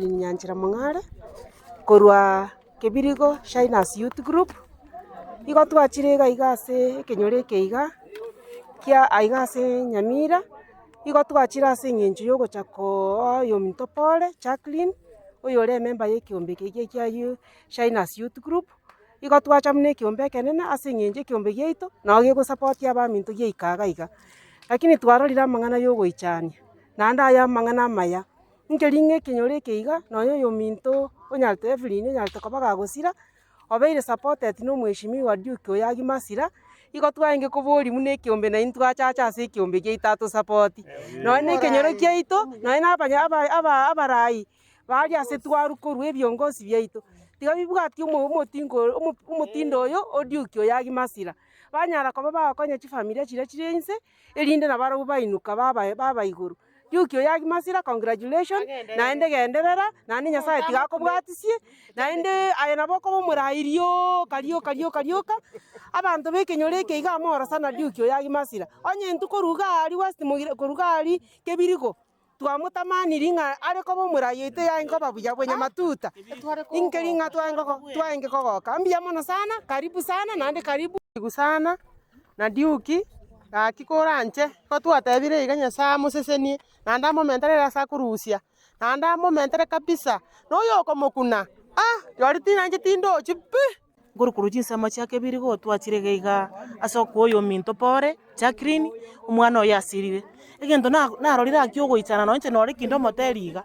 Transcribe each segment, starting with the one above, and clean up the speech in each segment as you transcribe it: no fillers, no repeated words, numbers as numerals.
Nyanchera Mong'are korwa Kebirigo Shiners Youth Group, igo twachire iga iga ase ekenyoro eke iga kia aiga ase Nyamira, igo twachire ase eng'encho ya ogocha kooa oyominto pore Jacqueline, oyore emember ya ekeombe eke ekia kia you Shiners Youth Group, igo twacha buna ekeombe ekenene ase eng'encho ekeombe giaito nabo gegosupport abaminto giaika iga iga. Lakini twarorire amang'ana ya ogoichania, naende aya amang'ana amaya. Nkeri ng'a ekenyoro eke iga, nonye oyominto onyarete Evelyn onyarete koba gagosira, obeire supported na omweshimiwa Duke oyo Aggie Masira, igo twarenge koboria buna ekeombe naintwe twachacha ase ekeombe giaito atosapoti. Nonye na ekenyoro kiaito, nonye na abanya aba aba abarai baria ase twarwa korwa ebiongozi biaito, tiga bibwati omo omotingo omo omotindo oyo o Duke oyo Aggie Masira, banyara koba bagokonya chifamilia chiria chire inse, erinde nabarobwo bainuka baba baba igoro. Duke oyo Aggie Masira congratulation, naende genderera, naende Nyasaye tiga akobwatisie, naende aye nabo okoba omorai rioka rioka rioka rioka, abanto ba ekenyoro eke iga amo orosana Duke oyo Aggie Masira. Onye intwe korwa iga aria West Mogire korwa iga aria Kebirigo, twamotamaniri ng'a are koba omorai oito yaye nkoba buya bwa Nyamatuta, inkeri ng'a twarenge twarenge kogoka. Mbuya mono sana, karibu sana naende karibu. Sana na Duke, gaki koranche, igo twatebire iga Nyasaye amosesenie, naende amomentere ase akorusia, naende amomentere kabisa, na oyo okomokuna, ah, rirorio tinanche tindochi pi. Nkorwa chinsemo chia kebirigo twachire iga iga ase okoa oyominto pore, Jacqueline, omwana oye asirire. Egento na narorire ake ogoichana nonye inche nore kinde omoteri iga,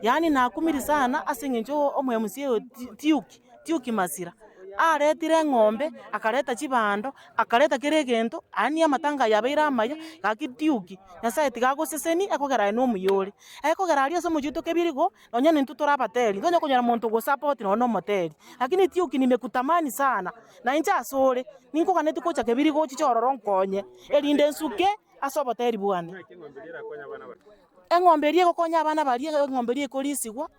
yaani nakumiri sana ase eng'encho omo MCA oyo Duke, Duke Masira, aretire eng'ombe, akareta chibando, akareta kera egento, yaani amatanga aya abeire amaya, gaki Duke, Nyasaye tiga agosesenie ekogera aye na omuya ore. Ekogera aria ase omochie oito kebirigo, nonye nintwe tore abateri, ntonya konyora monto ogosupport nonye na omoteri, lakini Duke nimekutamani sana, na inche asore, ninkoganetie gocha kebirigo ochiche ororo nkonye, erinde nsuke ase oboteri bwane. Eng'ombe eria egokonya abana baria, eng'ombe eria ekorisigwa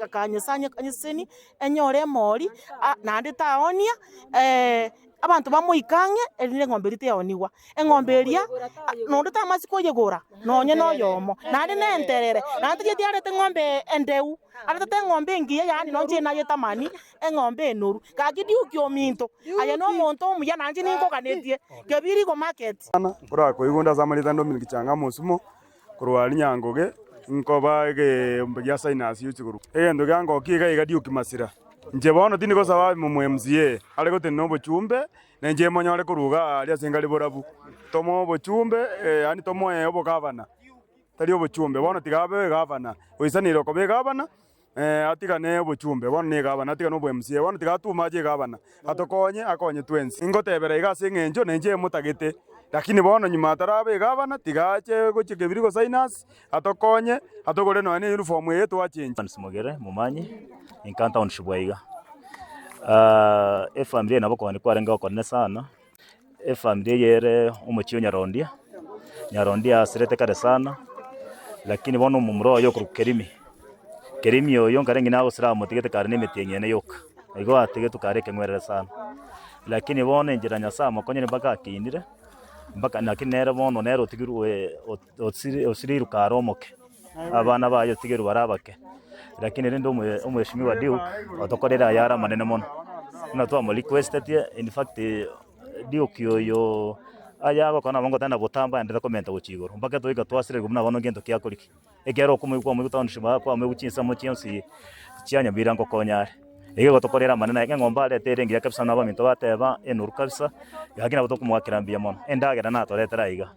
akanyesanya anyesesenie, enyore emori, naende taonia abanto bamoike ang'e erinde eng'ombe eria teonigwa. Eng'ombe eria, nonde tamasi koyegora nonye na oyomo, naende na enterere, naende tari etiarete eng'ombe endeu, aretete eng'ombe engiya yaani nonye inche nayetamani, eng'ombe enoru. Gaki Duke ominto, aye nomonto omuya nainche ninkoganetie, Kebirigo market. Nkorakoigwa onde ase amarieta Dominic Chang'a Omosumo, Korwa aria nyangoge, nkoba egeombe gia Sinus yochia korwa. Egento giangokia iga iga Duke Masira. Inche bono tindi gosaba abe omo MCA, are gotenena obochumbe, na inche monyore korwa iga aria ase nkare borabu. Tomoe obochumbe, yaani tomoe obogavana, tari obochumbe, bono tiga abe egavana, oisaneire okoba egavana. Atigane obochumbe, bono negavana, atigane obo MCA, bono tiga atume ache egavana, atokonye, akonye twensi. Ingotebera iga ase eng'encho na inche emotagete, lakini bono nyuma ataraba egavana, tiga ache gochia Kebirigo Sinus, atokonye, atogore nonya ne uniform eye twachenchia. Evans Mogere Momanyi, inka township aiga. Efamiri eye nabo okogania kwarenge okonene sana, Efamiri eye ere omochie o Nyarondia, Nyarondia asirete kare sana, lakini bono omomura oye okorokwa Kerimi, Kerimi oyo nkare ng'ina agosira amotigete kare na emetienyi ene yoka, igo atigetwe kare ekeng'werere sana. Lakini bono enchera Nyasaye amokonyire mpaka akinire, mpaka lakini nere bono nere otigirwe osiri osirirwe kare omoke, abana baye otigirwe bare abake. Lakini rende omoe omweshimiwa Duke otokorire ayare amanene mono, buna twamo requestetie in fact Duke oyo aya agokora nabo ngoteba botambe aenderere komenta gochia igoro, mpaka toika twasirerigwe buna bono gento kiakoriki. Ekero okomoigwa kwamoigwa township aa kwamoigwa chinsemo chionsi chia Nyamira ngokonya are. Iga egotokorera amanene aya, eng'ombe arete ere engiya kabisa buna abaminto bateba, enoru kabisa, gaki nabo tokomoakera mbuya mono. Endagera natoretera aiga.